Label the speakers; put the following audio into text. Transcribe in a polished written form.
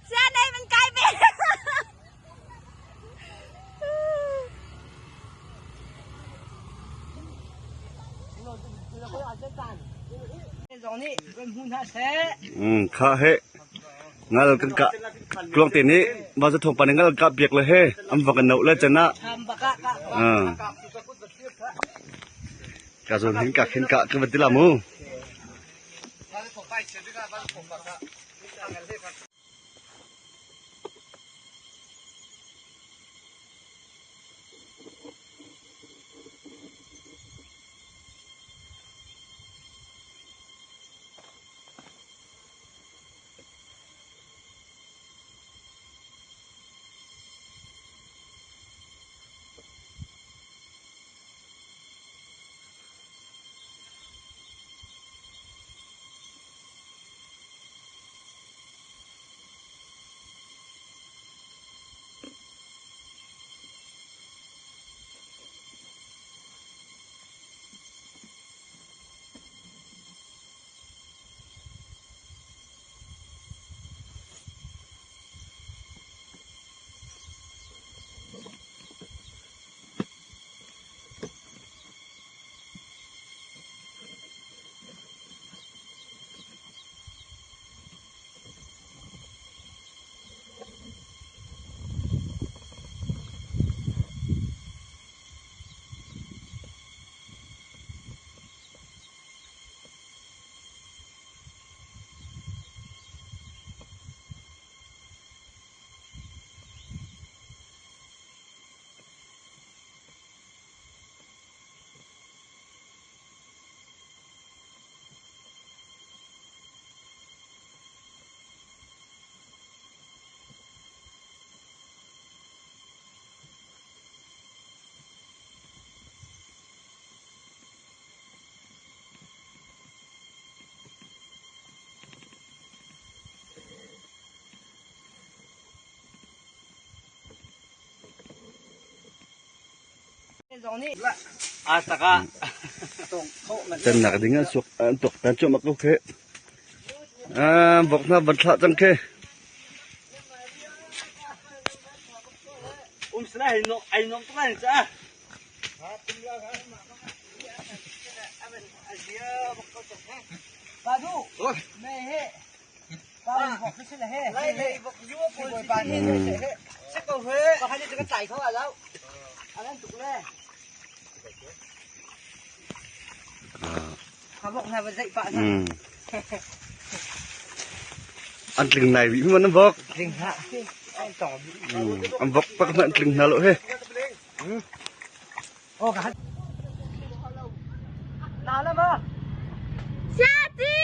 Speaker 1: Sianai man kai ve.
Speaker 2: Kha he ngal kan kah tluang te nih va za thong pa nih ngal kah piak le he an va kan no le chan ah ka zawn hin ka khin ka ka va ti la mu. Cannak ding an suak an tuak tan cuahmah ko khi. Ah, vok hna van thlah cang khi.
Speaker 3: Um sala ai no ai nom tu kan cha.
Speaker 2: An tling nai rih man an vok. An vok pak hmanh an tling hna lo he.
Speaker 1: Siati!